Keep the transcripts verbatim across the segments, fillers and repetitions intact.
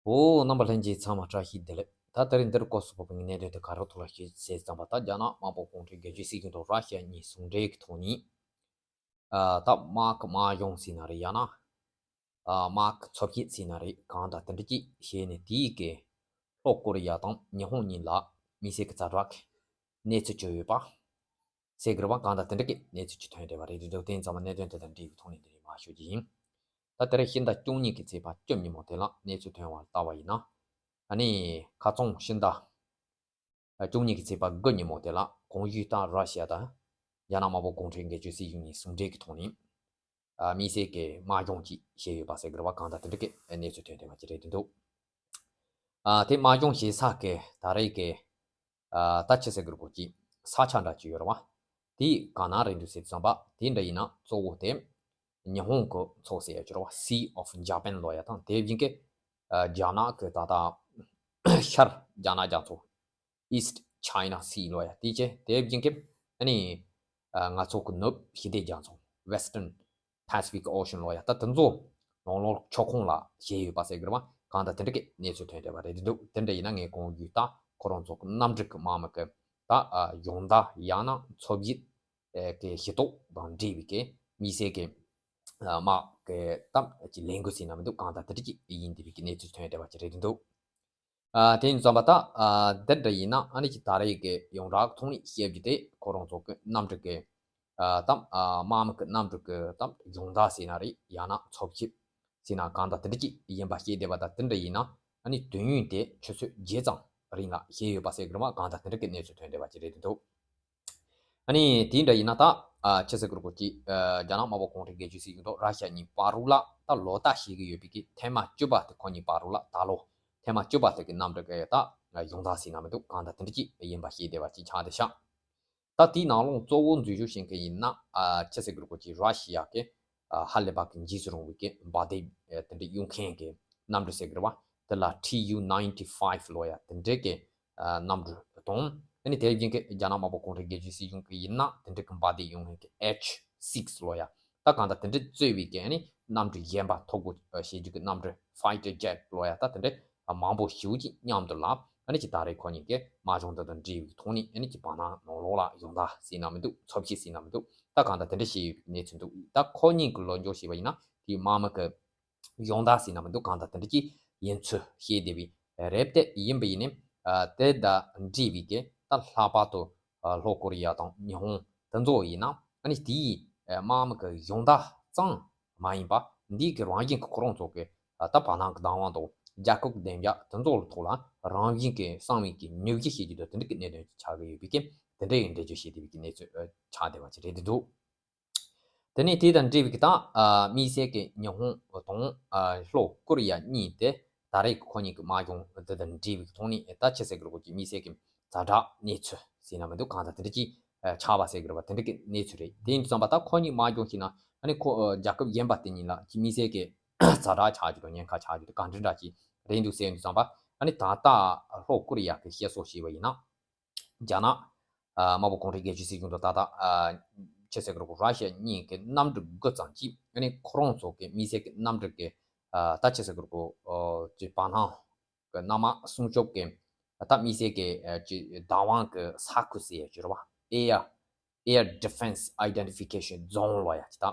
འོ། རྣམ་པ་ལྷན་རྒྱས་ཚང་མ་བཀྲ་ཤིས་བདེ་ལེགས། ད་དེ་རིང་འདིར་སྐོར་སོགས་པའི་གནད་དོན་དེ་ག་རེ་ཐོག་ལ་ཞུས་ཟེར་ཙམ་པ། ད་རྒྱ་ནག་དམར་པོ་གུང་ཁྲན་སྒེར་གཅོད་སྲིད་གཞུང་དང་ར་ཤི་ཡ་གཉིས་ཟུང་འབྲེལ་གྱི་ཐོག་ནས། ཨ། ད་དམག་གི་དམག་སྦྱོང་ཟེར་ན་རེད། ཡང་ན། ཨ། དམག་གི་འཚོ་བྱེད་ཟེར་ན་རེད། གང་ལྟར་དེ་འདྲ་ཅིག་བྱས་ནས། དེའི་གི་ལྷོ་ཀོ་རི་ཡ་དང་ཉི་ཧོང་གཉིས་ལ་དམིགས་བསལ་གྱི་ཛ་དྲག་གི་གནས་ཚུལ་བྱུང་ཡོད་པ་ཟེར་གི་རེད་པ། གང་ལྟར་དེ་འདྲ་གི་གནས་ཚུལ་ཅིག་ཐོན་བསྡད་པ་རེད། དེ་འདྲ་དེ་ཙམ་གནད་དོན་དེ་དང་འབྲེལ་བའི་ཐོག་ནས་འདི་ནས་མར་ཞུ་རྒྱུ་ཡིན། ད་དེ་རིང་ཕྱི་ཟླ་བཅུ་གཉིས་ཀྱི་ཚེས་པ་བཅུ་གཉིས་མོ་དེ་ལ་གནས་ཚུལ་ཐོན་པ་ལྟ་བ་ཡིན་ན། ཨ་ནི་ཁ་རྩང་ཕྱི་ཟླ་བཅུ་གཉིས་ཀྱི་ཚེས་པ་དགུ་ཉིན་མོ་དེ་ལ་གོང་ཞུས་ལྟར་ར་ཤི་ཡ་དང་རྒྱ་ནག་དམར་པོ་གུང་ཁྲན་སྒེར་གཅོད་སྲིད་གཞུང་གཉིས་ཟུང་འབྲེལ་གྱི་ཐོག་ནས། ཨ། དམིགས་བསལ་གྱི་དམག་སྦྱོང་ཅིག་བྱས་ཡོད་པ་ཟེར་གི་རེད་པ། གང་ལྟར་དེ་འདྲ་གི་གནས་ཚུལ་ཐོན་བསྡད་པ་ཅིག་རེད་འདུག་ཨ། དེ་དམག་སྦྱོང་བྱེད་ས་གི་ད་རེས་ཀྱི། ཨ། ད་ཅི་ཟེར་གི་རེད་གོ་ཅིག་ས་ཆ་འདྲ་ཅིག་ཡོད་རེད་པ། དེ་ག་ན་རེད་འདུག་ཟེར་ཙམ་པ། དེ་འདྲ་ཡིན་ན་གཙོ་བོ་དེ་ཉི་ཧོང་གི་མཚོ་ཟེར་ཡ་ཅིག་རེད་པ། Sea of Japan ལབ་ཡ་དང་། དེ་བཞིན་གྱི། ཨ། རྒྱ་ནག་གི་ད་ལྟ་ཤར་རྒྱ་ནག་རྒྱ་མཚོ། East China Sea ལབ་ཡ་དེ་བྱས། དེ་བཞིན་གྱི་ཨ་ནི། ཨ། ང་ཚོ་གི་ནུབ་ཞི་བདེ་རྒྱ་མཚོ། Western Pacific Ocean ལབ་ཡ། ད་དེ་ཚོ་ནང་ལོགས་ཕྱོགས་ཁོངས་ལ་བྱས་ཡོད་པ་ཟེར་གི་རེད་པ། གང་ལྟར་དེ་འདྲ་གི་གནས་ཚུལ་ཐོན་བསྡད་པ་རེད་འདུག་དེ་འདྲ་ཡིན་ན་ངས་གོང་ཞུས་ལྟར་ཁོ་རང་ཚོ་གི་གནམ་གྲུ་གི་དམག་མི་གི་ད། ཨ། སྦྱོང་བརྡར། ཡང་ན་འཚོ་བྱེད་ཨེ། གི་ཤེས་རྟོགས་དང་འབྲེལ་བའི་གི་དམིགས་བསལ་གྱི། ཨ། དམག་གི་ད་ཅིག་ལས་འགུལ་ཟེར་ན་མི་འདུག་གང་ལྟར་དེ་འདྲ་ཅིག་ཡིན་བསྡད་པའི་གི་གནས་ཚུལ་ཐོན་བསྡད་པ་ཅིག་རེད་འདུག་ཨ། དེ་ཡིན་ཙམ་པ་ད། ཨ། འདི་འདྲ་ཡིན་ན་ཨ་ནི་ཅིག་ད་རེས་ཀྱི་ཡོངས་གྲགས་ཐོག་ནས་བཤད་རྒྱུ་དེ་ཁོ་རང་ཚོ་གི་གནམ་གྲུ་གི། ཨ། ད། ཨ། དམག་མི་གི་གནམ་གྲུ་གི་ད་སྦྱོང་བརྡར་ཟེར་ན་རེད། ཡང་ན་འཚོ་བྱེད་ཟེར་ན། གང་ལྟར་དེ་འདྲ་ཅིག་ཡིན་པ་བཤད་བསྡད་པ་ད། དེ་འདྲ་ཡིན་ན་ཨ་ནི་དུས་ཡུན་དེ་ཆུ་ཚོད་བརྒྱད་ཙམ་རིང་ལ་བྱས་ཡོད་པ་ཟེར་གི་རེད་པ། གང་ལྟར་དེ་འདྲ་གི་གནས་ཚུལ་ཐོན་བསྡད་པ་ཅིག་རེད་འདུག་ཨ་ནི་དེ་འདྲ་ཡིན་ན་ད། ཨ། ཅི་ཟེར་གི་རེད་གོ་ཅིག་ཨ། རྒྱ་ནག་དམར་པོ་གུང་ཁྲན་སྒེར་གཅོད་སྲིད་གཞུང་དང་ར་ཤ་ཡ་གཉིས་བར་དུ་ལ་ད་ལོ་ལྟར་བྱེད་ཀྱི་ཡོད་པའི་གི་ཐེངས་མ་བཅུ་པ་དེ་ཁོ་གཉིས་བར་དུ་ལ་ད་ལོ་ཐེངས་མ་བཅུ་པ་དེ་གི་གནམ་གྲུ་གི་ད་སྦྱོང་བརྡར་ཟེར་ན་མི་འདུག་གང་ལྟར་དེ་འདྲ་ཅིག་ཡིན་པ་བཤད་བསྡད་པ་ཅིག་ཆགས་བསྡད་ཤག་ད་དེའི་ནང་ལོགས་གཙོ་བོ་འཛུལ་ཞུགས་བྱེད་མཁན་ཡིན་ན། ཨ། ཅི་ཟེར་གི་རེད་གོ་ཅིག་ར་ཤི་ཡ་གི། ཨ། ཧ་ལས་པ་གི་འཇིགས་སུ་རུང་བའི་གི་འབར་མདེལ་དེ་འདྲ་གཡུག་མཁན་གི་གནམ་གྲུ་ཟེར་གི་རེད་པ། དེ་ལ་ཊི་ཡུ་ནའིན་ཊི་ཕའིབ་ལབ་ཡ་དེ་འདྲའི་གི། ཨ། གནམ་གྲུ་དང་། ཨ་ནི་དེ་བཞིན་གི་རྒྱ་ནག་དམར་པོ་གུང་ཁྲན་སྒེར་གཅོད་སྲིད་གཞུང་གི་ཡིན་ན་དེ་འདྲའི་གི་འབར་མདེལ་གཡུག་མཁན་གི་ཨེཆ་སིགས་ལབ་ཡ། ད་གང་ལྟར་དེ་འདྲའི་གཙོས་པའི་གི་ཨ་ནི་གནམ་གྲུ་གཞན་པ་ཐོ་འགོད་བྱེད་རྒྱུ་གི་གནམ་གྲུ། ཕའི་ཊར་ཇེཊ་ལབ་ཡ་ད་དེ་འདྲའི་མང་པོ་ཞེ་པོ་ཅིག་མཉམ་དུ་ལ། ཨ་ནི་ཅིག་ད་རེས་ཁོ་གཉིས་ཀྱི་དམག་སྦྱོང་དེ་དང་འབྲེལ་བའི་ཐོག་ནས། ཨ་ནི་ཅིག་བར་སྣང་ནང་ལོགས་ལ་སྦྱོང་བརྡར་ཟེར་ན་མི་འདུག་འཚོ་བྱེད་ཟེར་ན་མི་འདུག་ད་གང་ལྟར་དེ་འདྲ་བྱས་ཡོད་པའི་གནས་ཚུལ་འདུག་ད་ཁོ་གཉིས་ཀྱི་ལོ་འཇོག་བྱས་པ་ཡིན་ན་དེའི་དམག་མི་གི་སྦྱོང་བརྡར་ཟེར་ན་མི་འདུག་གང་ལྟར་དེ་འདྲ་ཅིག་ཡིན་ཚུལ་བཤད་བསྡད་པའི་རེད། དེ་ཡིན་པ་ཡིན་ནའི། ཨ། དེ་དང་འབྲེལ་བའི་གི་ད་ལྷག་པར་དུ། ཨ། ལྷོ་ཀོ་རི་ཡ་དང་ཉི་ཧོང་དེ་ཚོ་ཡིན་ན། ཨ་ནི་དེའི། ཨ། དམག་མི་གི་སྦྱོང་བརྡར་ཙམ་མ་ཡིན་པ། འདི་གི་རང་བཞིན་གྱི་ཁོ་རང་ཚོ་གི། ཨ། ད་བར་སྣང་གི་བདག་དབང་དང་རྒྱལ་ཁབ་ཀྱི་བདེ་འཇགས་དེ་ཚོ་ལ་ཐོག་ལ་རང་བཞིན་གྱི་གསང་བའི་གི་ནུས་ཤུགས་ཤེས་ཀྱི་འདུག་དེ་འདྲ་གི་གནད་དོན་ཆགས་ཀྱི་ཡོད་པའི་གི་དེ་འདྲ་ཡི་འགྲེལ་བརྗོད་བྱེད་བསྡད་པའི་གི་གནས་ཚུལ། ཨ། ཆགས་བསྡད་པ་ཅིག་རེད་འདུག་དེ་ནས་དེ་དང་འབྲེལ་བའི་གི་ད། ཨ། དམིགས་བསལ་གྱི་ཉི་ཧོང་དང་། ཨ། ལྷོ་ཀོ་རི་ཡ་གཉིས་དེ་ད་རེས་ཁོ་གཉིས་ཀྱི་དམག་སྦྱོང་དེ་དང་འབྲེལ་བའི་གི་ཐོག་ནས། ད་ཅི་ཟེར་གི་རེད་གོ་ཅིག་དམིགས་བསལ་གྱི་ཛ་དྲག་གནས་ཚུལ་ཟེར་ན་མི་འདུག་གང་ལྟར་དེ་འདྲ་ཅིག་ཨ། ཆགས་པ་ཟེར་གི་རེད་པ། དེ་འདྲ་གི་གནས་ཚུལ་རེད། དེ་ཡིན་དུས་ཙམ་པ་ད་ཁོ་གཉིས་དམག་སྦྱོང་བྱས་ན། ཨ་ནི་ཁོ། ཨ། རྒྱལ་ཁབ་གཞན་པ་དེ་གཉིས་ལ་ཅིག་དམིགས་བསལ་གྱི་ཛ་དྲག་ཆགས་རྒྱུ་དང་ཉེན་ཁ་ཆགས་རྒྱུ་དང་ག་འདྲ་འདྲ་ཅིག་རེད་འདུག་ཟེར་དུས་ཙམ་པ། ཨ་ནི་ད་ལྟ་ལྷོ་ཀོ་རི་ཡ་གི་བཤད་སྲོལ་བྱས་པ་ཡིན་ན། རྒྱ་ནག་ཨ། དམར་པོ་གུང་ཁྲན་སྒེར་གཅོད་སྲིད་གཞུང་དང་ད་ལྟ། ཨ། ཅི་ཟེར་གི་རེད་གོ་ར་ཤི་ཡ་གཉིས་ཀྱི་གནམ་གྲུ་དགུ་ཙམ་ཅིག་ཨ་ནི་ཁོ་རང་ཚོ་གི་དམིགས་བསལ་གྱི་གནམ་གྲུ་གི། ཨ། ད་ཅི་ཟེར་གི་རེད་གོ་ཨོ། ཅིག་བར་སྣང་གི་གནམ་དམག་སྲུང་སྐྱོབ་ཀྱི། ཨ། ད་དམིགས་བསལ་གྱི། ཨ། ཅིག་བདག་དབང་གི་ས་ཁུལ་ཟེར་ཡ་ཅིག་རེད་པ། Air Air Defense Identification Zone ལབ་ཡ་ཅིག་ད་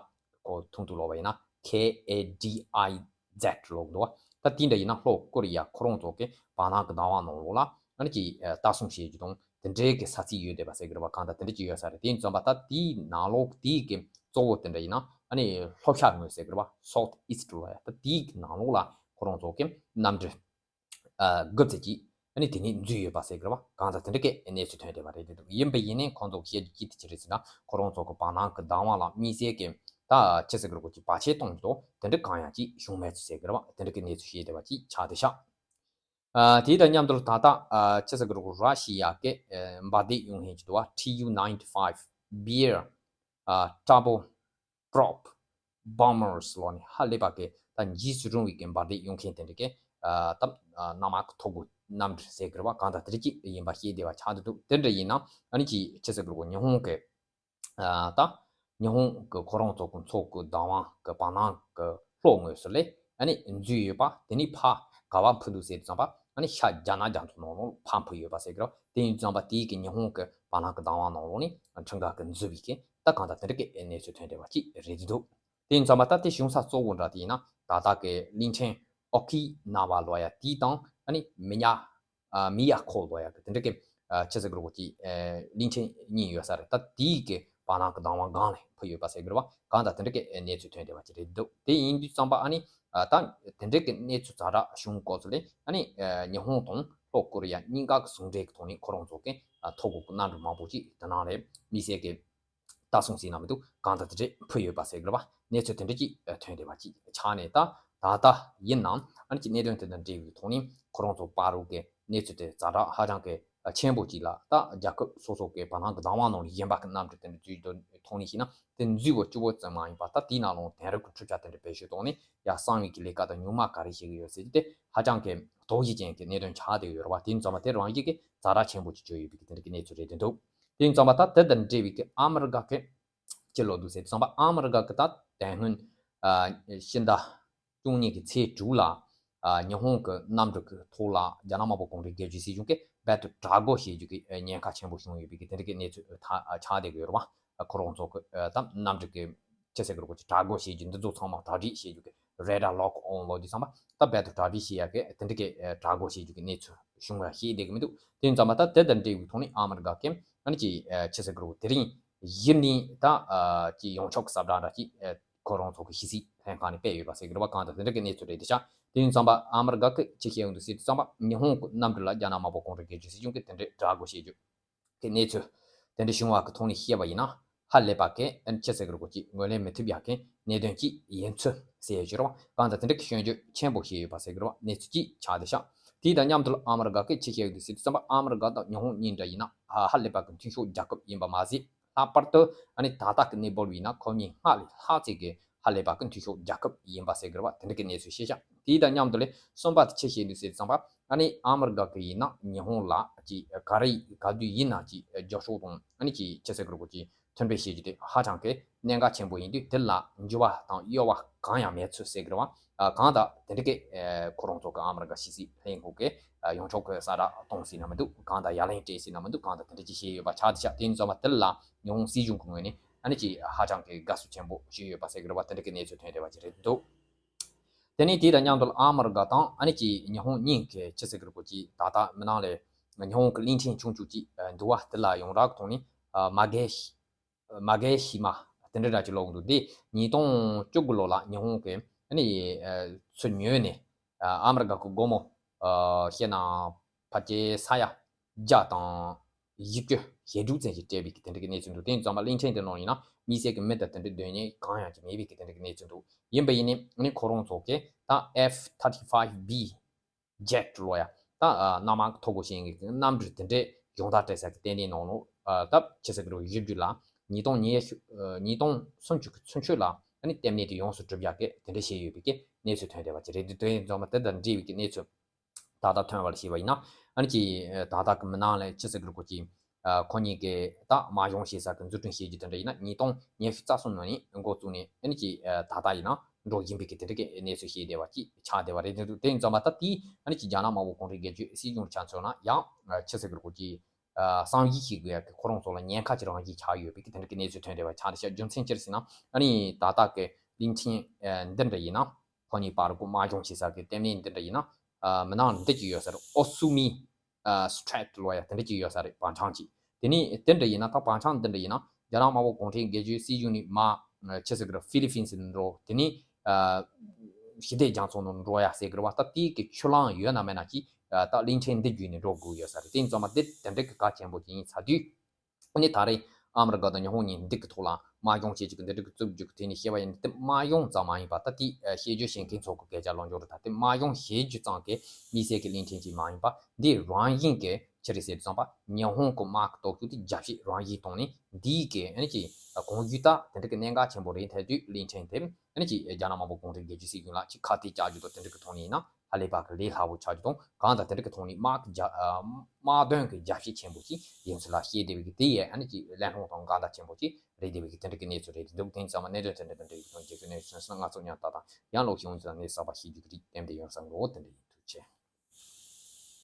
ཁོ་ཐུང་ཐུང་ལབ་པ་ཡིན་ན་ཁེ་ཨེ་ཌི་ཨའི་ཛེཌ་ལབ་འདུག་ད་དེ་འདྲ་ཡིན་ན་ལྷོ་ཀོ་རི་ཡ་ཁོ་རང་ཚོ་གི་བར་སྣང་གི་བདག་དབང་ནང་ལོགས་ལ་ཨ་ནི་ཅིག་ཨ། ལྟ་སྲུང་བྱེད་རྒྱུ་དང་དེ་འདྲའི་གི་ས་ཚིགས་ཡོད་བསྡད་པ་ཟེར་གི་རེད་པ། གང་ལྟར་དེ་འདྲ་ཅིག་ཡོད་ས་རེད། དེ་ཡིན་དུས་ཙམ་པ་ད་དེའི་ནང་ལོགས་དེའི་གི་གཙོ་བོ་དེ་འདྲ་ཡིན་ན་ཨ་ནི་ལྷོ་ཤར་ངོས་ཟེར་གི་རེད་པ། South East ལབ་ཡ། ད་དེའི་གི་ནང་ལོགས་ལ་ཁོ་རང་ཚོ་གི་གནམ་གྲུ། ཨ། དགུ་ཙམ་ཅིག་ཨ་ནི་དེ་ནས་འཛུལ་ཡོད་པ་ཟེར་གི་རེད་པ། གང་ལྟར་དེ་འདྲ་གི་གནས་ཚུལ་ཐོན་བསྡད་པ་རེད་འདུག་ཡིན་པ་ཡིན་ནའི་ཁོང་ཚོ་བཤད་རྒྱུ་ཅི་དེ་ཅི་རེད་ཟེར་ན། ཁོ་རང་ཚོ་གི་བར་སྣང་གི་བདག་དབང་ལ་དམིགས་བསལ་གྱི་ད་ཅི་ཟེར་གི་རེད་གོ་ཅིག་བར་ཆད་གཏོང་རྒྱུ་དང་དེ་འདྲ་གང་ཡང་ཅིག་བྱུང་མེད་ཚུལ་ཟེར་གི་རེད་པ། དེ་འདྲ་གི་གནས་ཚུལ་བཤད་བསྡད་པ་ཅིག་ཆགས་བསྡད་ཤག་ཨ། དེ་དང་མཉམ་དུ་ད་ལྟ། ཨ། ཅི་ཟེར་གི་རེད་གོ་ར་ཤི་ཡ་གི། ཨ། འབར་མདེལ་གཡུག་མཁན་ཅིག་འདུག་པ། ཊི་ཡུ་ནའིན་ཊི་ཕའིབ་བྷི་ཡར། ཨ། ཊར་བོ་པྲོབ་བྷོམ་མར་ལབ་ནས་ཧ་ལས་པ་གི་ད་འཇིགས་སུ་རུང་བའི་གི་འབར་མདེལ་གཡུག་མཁན་དེ་འདྲ་གི། ཨ། ད་གནམ་དམག་གི་ཐོ་འགོད་གནམ་གྲུ་ཟེར་གི་རེད་པ། གང་ལྟར་དེ་འདྲ་ཅིག་ཡིན་པ་བཤད་བསྡད་པ་ཆགས་བསྡད་འདུག་དེ་འདྲ་ཡིན་ན་ཨ་ནི་ཅིག་ཅི་ཟེར་གི་རེད་གོ་ཉི་ཧོང་གི། ཨ། ད་ཉི་ཧོང་གི་ཁོ་རང་ཚོ་གི་མཚོ་གི་བདག་དབང་གི་བར་སྣང་གི་ལྷོ་ངོས་སུ་ལ་ཨ་ནི་འཛུལ་ཡོད་པ། དེ་ནས་ཕར་ ག་པར་འཕུར་འདུག་ཟེར་དུས་ཙམ་པ་ཨ་ནི་ཤར་རྒྱ་ནག་རྒྱ་མཚོ་ནང་ལོགས་ཕར་འཕུར་ཡོད་པ་ཟེར་གི་རེད། དེ་ཡིན་དུས་ཙམ་པ་དེའི་གི་ཉི་ཧོང་གི་བ་ལང་གི་བདག་དབང་ནང་ལོགས་ནས་ཁྲིམས་འགལ་གི་འཛུལ་བའི་གི་ད་གང་ལྟར་དེ་འདྲ་གི་གནས་ཚུལ་ཐོན་བསྡད་པ་ཅིག་རེད་འདུག་དེ་ཡིན་ཙམ་པ་ད་དེ་བྱུང་ས་གཙོ་བོ་འདྲ་དེ་ཡིན་ན་ད་ལྟ་གི་གླིང་ཕྲན་ཨོ་ཁི་ན་བ་ལོ་ཡ་དེ་དང་ཨ་ནི་མི་ཉག་ཨ་མི་ཡ་ཁོ་ལོ་ཡ་གི་དེ་འདྲ་གི་ཨ་ཆི་ཟེར་གི་རེད་གོ་ཅི་ཨ་གླིང་ཕྲན་གཉིས་ཡོད་ས་རེད། ད་དེའི་གི་བ་ལང་གི་བདག་དབང་སྒང་ལ་འཕུར་ཡོད་པ་ཟེར་གི་རེད་བ། གང་ལྟར་དེ་འདྲ་གི་གནས་ཚུལ་ཐོན་བསྡད་པ་ཅིག་རེད་འདུག་དེ་ཡིན་དུས་ཙམ་པ་ཨ་ནི་ཨ་ད་དེ་འདྲ་གི་གནས་ཚུལ་ཛ་དྲག་བྱུང་སྐབས་སུ་ལས་ཨ་ནི་ཨ་ཉི་ཧོང་དང་ལྷོ་ཀོ་རི་ཡ་གཉིས་ཀ་གི་ཟུང་འབྲེལ་གི་ཐོག་ནས་ཁོ་རང་ཚོ་གི་ཨ་ཐོ་འགོད་གི་གནམ་གྲུ་མང་པོ་ཅིག་དེ་ནང་ལས་དམིགས་བསལ་གི་ལྟ་སྲུང་ཟིན་ན་མི་འདུག་གང་ལྟར་དེ་འདྲས་འཕུར་ཡོད་པ་ཟེར་གི་རེད་བ། གནས་ཚུལ་དེ་འདྲས་ཀྱིས་ཐོན་བསྡད་པ་ཅིག་ཆགས་ནས་ད་ད་ལྟ་ཡིན་ནའང་ཨ་ནི་ཀྱི་གནད་དོན་དེ་དང་འབྲེལ་བའི་ཐོག་ནས་ཁོ་རང་ཚོ་བར་རུ་གི་གནས་ཚུལ་དེ་ཛ་དྲག་ཧ་ཅང་གི་ཆེན་པོ་ཅིག་ལ་ད་རྒྱལ་ཁབ་སོ་སོ་གི་བ་ལང་གི་བདག་དབང་ནང་ལ་ཡིན་པ་གི་གནམ་གྲུ་དེ་འདྲ་འཛུལ་དུ་ཐོག་ནས་ཤེས་ན་དེ་འཛུལ་བ་གཅིག་པོ་ཙམ་མ་ཡིན་པ་ད་དེའི་ནང་ལོགས་དེང་རབས་ཀྱི་འཕྲུལ་ཆ་དེ་འདྲ་བེད་སྤྱོད་གཏོང་ནས་ཡ་གསང་བའི་གི་ལས་ཀ་དང་ཉུང་མ་ག་རེ་བྱེད་གི་ཡོད་ཟེར་གྱི་དེ་ཧ་ཅང་གི་དོགས་གཞི་ཅན་གྱི་གནད་དོན་ཆགས་བསྡད་ཡོད་རེད་བ། དེ་ཡིན་ཙང་མ་དེ་རང་བཞིན་གྱི་ཛ་དྲག་ཆེན་པོ་ཅིག་བྱུང་ཡོད་པའི་གི་དེ་འདྲ་གི་གནས་ཚུལ་རེད་འདུག་དེ་ཡིན་ཙང་མ་ད་དེ་དང་འབྲེལ་བའི་གི་ཨ་མི་རི་ཀ་གི་ཅི་ལོ་འདུག་ཟེར་དུས་ཙམ་པ་ཨ་མི་རི་ཀ་གི་ད་དེ་སྔོན་ཨ་ཕྱི་ཟླ་བཅུ་གཉིས་ཀྱི་ཚེས་དྲུག་ལ་ཨ་ཉི་ཧོང་གི་གནམ་གྲུ་གི་ཐོག་ལ་རྒྱ་ནག་དམར་པོ་གུང་ཁྲན་སྒེར་གཅོད་སྲིད་གཞུང་གིས་རྦད་དེ་དྲག་རྒོལ་བྱེད་རྒྱུ་གི་ཉེན་ཁ་ཆེན་པོ་བྱུང་ཡོད་པའི་གི་དེ་འདྲ་གི་གནས་ཚུལ་ད་ཆགས་བསྡད་ཀྱི་ཡོད་རེད་བ། ཁོ་རང་ཚོ་གི་ད་གནམ་གྲུ་གི་ཅི་ཟེར་གི་རེད་གོ་ཅི་དྲག་རྒོལ་བྱེད་རྒྱུ་འདི་ཚོ་ཚང་མ་གྲ་སྒྲིག་བྱེད་རྒྱུ་གི་རེ་ཌར་ལོག་ཨོན་ལོག་དུས་ཙམ་པ་ད་རྦད་དེ་གྲ་སྒྲིག་བྱེད་ཡ་གི་དེ་འདྲ་གི་དྲག་རྒོལ་བྱེད་རྒྱུ་གི་གནས་ཚུལ་བྱུང་བ་ཤེས་བསྡད་ཀྱི་མི་འདུག་དེ་ཡིན་ཙང་མ་ད་དེ་དང་འབྲེལ་བའི་ཐོག་ནས་ཨ་མི་རི་ཀ་གི་ཨ་ནི་ཅི་ཅི་ཟེར་གི་རེད་དེ་རིང་གཞི་ནས་ད་ཅི་ཡོངས་ཁྱབ་ཀྱི་ཟབ་སྦྲགས་འདྲ་ཅིག་ཁོ་རང་ཚོ་གི་ཕྱི་སྲིད་ལྷན་ཁང་ནས་སྤེལ་ཡོད་པ་ཟེར་གི་རེད་བ། གང་ལྟར་དེ་འདྲ་གི་གནས་ཚུལ་རེད་དེ་ཤག་དེ་ཡིན་ཙང་པ་ཨ་མི་རི་ཀ་གི་ཅི་བཤད་ཡོང་འདུག་ཟེར་དུས་ཙམ་པ་ཉི་ཧོང་གི་གནམ་གྲུ་ལ་རྒྱ་ནག་དམར་པོ་གུང་ཁྲན་སྒེར་གཅོད་སྲིད་གཞུང་གི་དེ་འདྲའི་དྲག་རྒོལ་བྱེད་རྒྱུ་གི་གནས་ཚུལ་དེ་འདྲ་བྱུང་བ་གི་ཐོག་ནས་བཤད་པ་ཡིན་ན་ཧ་ལས་པ་གི་ཨ་ནི་ཅི་ཟེར་གི་རེད་གོ་ཅི་ངོས་ལེན་མི་ཐུབ་ཡག་གི་གནད་དོན་ཅིག་ཡིན་ཚུལ་ཟེར་ཡོད་ཀྱི་རེད་བ། གང་ལྟར་དེ་འདྲ་གི་སྐྱོན་བརྗོད་ཆེན་པོ་བྱས་ཡོད་པ་ཟེར་གི་རེད་བ། གནས་ཚུལ་ཅིག་ཆགས་བསྡད་ཤག་དེ་དང་མཉམ་དུ་ཨ་མི་རི་ཀ་གི་ཅི་བཤད་ཡོད་འདུག་ཟེར་དུས་ཙམ་པ་ཨ་མི་རི་ཀ་དང་ཉི་ཧོང་གཉིས་འདྲ་ཡིན་ན་ཧ་ལས་པ་གི་མཐུན་ཕྱོགས་རྒྱལ་ཁབ་ཡིན་པ་མ་ཟད། ལྷག་པར་དུ་ཨ་ནི་ད་ལྟ་གི་གནས་བབ་ཡིན་ན་ཁོ་གཉིས་སྔར་ལས་ལྷག་ཅིག་གི་ཧ་ལས་པ་གི་མཐུན་ཕྱོགས་རྒྱལ་ཁབ་ཡིན་པ་ཟེར་གི་རེད་བ། དེ་འདྲ་གི་གནས་ཚུལ་བཤད་ཤག་དེའི་དང་མཉམ་དུ་ལས་གསུམ་པ་དེ་ཆི་བཤད་འདུག་ཟེར་ཙམ་པ་ཨ་ནི་ཨ་མི་རི་ཀ་གི་ཡིན་ན་ཉི་ཧོང་ལ་ཅི་ག་རེ་ག་དུས་ཡིན་ན་ཅི་རྒྱབ་སྐྱོར་དང་ཨ་ནི་ཅི་ཅི་ཟེར་གི་རེད་གོ་ཅི་མཐུན་སྒྲིལ་བྱེད་རྒྱུ་དེ་ཧ་ཅང་གི་གནད་འགག་ཆེན་པོ་ཡིན་དུས་དེ་ལ་འགྱུར་བ་དང་གཡོ་བ་གང་ཡང་མེད་ཚུལ་ཟེར་གི་རེད་བ། གང་ལྟར་དེ་འདྲ་གི་ཁོ་རང་ཚོ་གི་ཨ་མི་རི་ཀ་ཕྱི་སྲིད་ལྷན་ཁང་གི་ཡོངས་ཁྱབ་ཀྱི་གསལ་བསྒྲགས་གཏོང་སྲིད་ན་མི་འདུག་གང་ལྟར་ཡ་ལན་སྤྲད་སྲིད་ན་མི་འདུག་གང་ལྟར་དེ་འདྲ་ཅིག་བཤད་ཡོད་པ་ཆགས་བསྡད་ཤག་དེ་ཡིན་ཙང་མ་དེ་ལ་ཉི་ཧོང་སྲིད་གཞུང་གི་ངོས་ནས་ཨ་ནི་ཅིག་ཧ་ཅང་གི་དགའ་བསུ་ཆེན་པོ་ཞུས་ཡོད་པ་ཟེར་གི་རེད་བ། དེ་འདྲ་གི་གནས་ཚུལ་ཐོན་བསྡད་པ་ཅིག་རེད་འདུག་དེ་ནས་དེ་དང་མཉམ་དུ་ཨ་མི་རི་ཀ་དང་ཨ་ནི་ཅིག་ཉི་ཧོང་གཉིས་ཀྱི་ཅི་ཟེར་གི་རེད་གོ་ཅི་ད་ལྟ་མི་ནང་ལས་ཉི་ཧོང་གི་གླིང་ཕྲན་ཆུང་ཆུང་ཅིག་འདུག་བ། དེ་ལ་ཡོངས་གྲགས་ཐོག་ནས་མ་རྒན་མ་རྒན་ཤི་མ་དེ་འདྲ་འདྲ་ཅིག་ལབ་འདུག་འདི་ཉིས་སྟོང་བཅུ་དགུ་ལོ་ལ་ཉི་ཧོང་གི་ཨ་ནི་ཚུར་ཉོས་ནས་ཨ་མི་རི་ཀ་གི་སྒོར་མོ་བཤད་ན་ཕལ་ཆེར་ས་ཡ་བརྒྱ་དང་བཞི་བཅུ་ཞེ་དྲུག་ཙམ་ཞིག་སྤྲད་པའི་གི་དེ་འདྲ་གི་གནས་ཚུལ་འདུག་དེ་ཡིན་ཙང་མ་གླིང་ཕྲན་དེ་ནང་ཡིན་ན་དམིགས་བསལ་གི་མི་དང་དེ་འདྲ་སྡོད་མཁན་གང་ཡང་ཅིག་མེད་པའི་གི་དེ་འདྲ་གི་གནས་ཚུལ་འདུག་ཡིན་པ་ཡིན་ནའི་ཨ་ནི་ཁོ་རང་ཚོ་གི་ད་F thirty-five B jet ལོ་ཡ་ད་གནམ་དམག་ཐོག་གོ་ཤེས་ཀྱི་གནམ་གྲུ་དེ་འདྲའི་སྦྱོང་བརྡར་སྤྲད་ས་གི་ལྟེ་གནས་ནང་ལོ་ད་ཆི་ཟེར་གི་རེད་བཞི་བཅུ་ལ་ཉིས་སྟོང་ཉི་ཉིས་སྟོང་སུམ་ཅུ་གི་ཚུན་ཆོད་ལ་ཨ་ནི་ལྟེ་གནས་དེ་ཡོངས་སུ་གྲུབ་ཡག་གི་དེ་འདྲ་བཤད་ཡོད་པའི་གི་གནས་ཚུལ་ཐོན་བསྡད་པ་ཅིག་རེད། དེ་དོན་ཡིན་ཙང་མ་དེ་དང་འབྲེལ་བའི་གི་གནས་ཚུལ་ད་ལྟ་ཐོན་པར་བྱས་པ་ཡིན་ན་ཨ་ནི་ཅི་ད་ལྟ་གི་མི་ནང་ལ་ཆི་ཟེར་གི་རེད་གོ་ཅི། ཁོ་གཉིས་ཀྱི་ད་དམག་སྦྱོང་བྱེད་ས་གི་འཛུགས་སྐྲུན་བྱེད་རྒྱུ་དེ་འདྲ་ཡིན་ན་ཉིས་སྟོང་ཉི་ཤུ་རྩ་གསུམ་ལོ་ནས་འགོ་བཙུགས་ནས་ཨ་ནི་ཅི་ད་ལྟ་ཡིན་ན་འགྲོ་བཞིན་པའི་གི་དེ་འདྲ་གི་གནས་ཚུལ་བཤད་བསྡད་པ་ཅིག་ཆགས་བསྡད་པ་རེད། དེ་འདུག་དེ་ཡིན་ཙང་མ་ད་དེ་ཨ་ནི་ཅི་རྒྱ་ནག་དམར་པོ་གུང་ཁྲན་སྒེར་གཅོད་སྲིད་གཞུང་ཆ་མཚོན་ན་ཡང་ཆི་ཟེར་གི་རེད་གོ་ཅི། གསང་བཞེས་བྱེད་དགོས་ཡ་གི་ཁོ་རང་ཚོ་ལ་ཉེན་ཁ་ཅིག་རང་བཞིན་ཆགས་ཡོད་པའི་གི་དེ་འདྲ་གི་གནས་ཚུལ་ཐོན་བསྡད་པ་ཆགས་བསྡད་ཤག་རྒྱུ་མཚན་ཅི་རེད་ཟེར་ན་ཨ་ནི་ད་ལྟ་གི་གླིང་ཕྲན་འདི་འདྲ་ཡིན་ན། ཁོ་གཉིས་བར་གྱི་དམག་སྦྱོང་བྱེད་ས་གི་ལྟེ་གནས་འདི་འདྲ་ཡིན་ན། མི་ནང་འདི་གཅིག་ཡོད་ས་རེད། ཨོ་སུ་མི་སི་ཊྲེཊ་ལོ་ཡ་དེ་འདྲ་གཅིག་ཡོད་ས་རེད། བང་ཆང་གཅིག་དེ་ནས་དེ་འདྲ་ཡིན་ན་ད་བང་ཆང་འདི་འདྲ་ཡིན་ན་རྒྱ་ནག་དམར་པོ་གུང་ཁྲན་སྒེར་གཅོད་སྲིད་གཞུང་ནས་མ་ཆི་ཟེར་གི་རེད། ཧྥི་ལི་ཕིན་སི་ནས་འགྲོ། དེ་ནས་ཞི་བདེ་རྒྱ་མཚོ་ནང་འགྲོ་ཡ་ཟེར་གི་རེད་བ། ད་དེའི་གི་ཆུ་ལམ་ཡོད་ན་མེད་ན་གཅིག་ད་གླིང་ཕྲན་འདི་བརྒྱུད་ནས་འགྲོ་དགོས་ཡོད་ས་རེད། དེ་ཡིན་ཙང་མ་དེ་དེ་འདྲ་གི་གལ་ཆེན་པོ་ཅིག་ཡིན་ཚར་དུས། ཨ་ནི་ད་རེས་ཨ་མི་རི་ཀ་དང་ཉི་ཧོང་གཉིས་འདི་གི་ཐོག་ལ་དམག་སྦྱོང་བྱེད་རྒྱུ་གི་འདི་འདྲ་གི་རྩོད་རྒྱུ་གི་ཐད་ནས་བཤད་པ་ཡིན་ན་དེ་དམག་སྦྱོང་ཙམ་མ་ཡིན་པ་ད་དེ་བཤད་རྒྱུ་བཤད་མཁན་ཚོ་གི་སྐད་ཆ་ལོ་འབྱོར་རེད། ད་དེ་དམག་སྦྱོང་བྱེད་རྒྱུ་ཙམ་གི་དམིགས་བསལ་གི་གླིང་ཕྲན་ཅིག་མ་ཡིན་པ་འདི་རང་བཞིན་གི་ཆི་རེད་ཟེར་དུས་ཙམ་པ་ཉི་ཧོང་གི་དམག་གི་སྟོབས་ཤུགས་དེ་རྒྱ་བསྐྱེད་རང་བཞིན་བཏང་ནས་འདིའི་གི་ཨ་ནི་ཅི་གོང་ཞུས་ད་དེ་འདྲ་གི་གནད་འགག་ཆེན་པོ་རེད། ཐལ་དུས་གླིང་ཕྲན་དེ། ཨ་ནི་ཅིག་རྒྱ་ནག་དམར་པོ་གུང་ཁྲན་སྒེར་གཅོད་སྲིད་གཞུང་ལ་ཅིག་ཁ་གཏད་བཅག་རྒྱུ་དང་དེ་འདྲ་གི་ཐོག་ནས་ཡིན་ན་ཧ་ལས་པ་གི་ལས་སླ་པོ་ཆགས་རྒྱུ་དང་། གང་ལྟར་དེ་འདྲ་གི་ཐོག་ནས་དམག་གི་རྒྱ་ཨ་དམག་དོན་གི་རྒྱ་བསྐྱེད་ཆེན་པོ་ཅིག་ཡིན་ཚུལ་ལ་བཤད་བསྡད་པའི་གི་དེ་ཡས་ཨ་ནི་ཅིག་གླེང་སློང་དང་འགལ་ཟླ་ཆེན་པོ་ཅིག་རེད་བསྡད་པའི་གི་དེ་འདྲ་གི་གནས་ཚུལ་རེད་འདུག་དེ་ཡིན་ཙང་མ་གནད་དོན་དེ་འདྲ་དང་འབྲེལ་བའི་ཐོག་རྒྱལ་ཁབ་གནས་ཚུལ་སོང་ཙང་ང་ཚོ་མཉམ་ལྟ་དང་ཡང་ལོག་ཡོང་ཙང་གནས་གསར་པ་ཤེས་རྒྱུ་གི་རིགས་གཏན་འབེབས་ཡོང་ས་འགྲོ་དེ་འདྲ་ཡིན།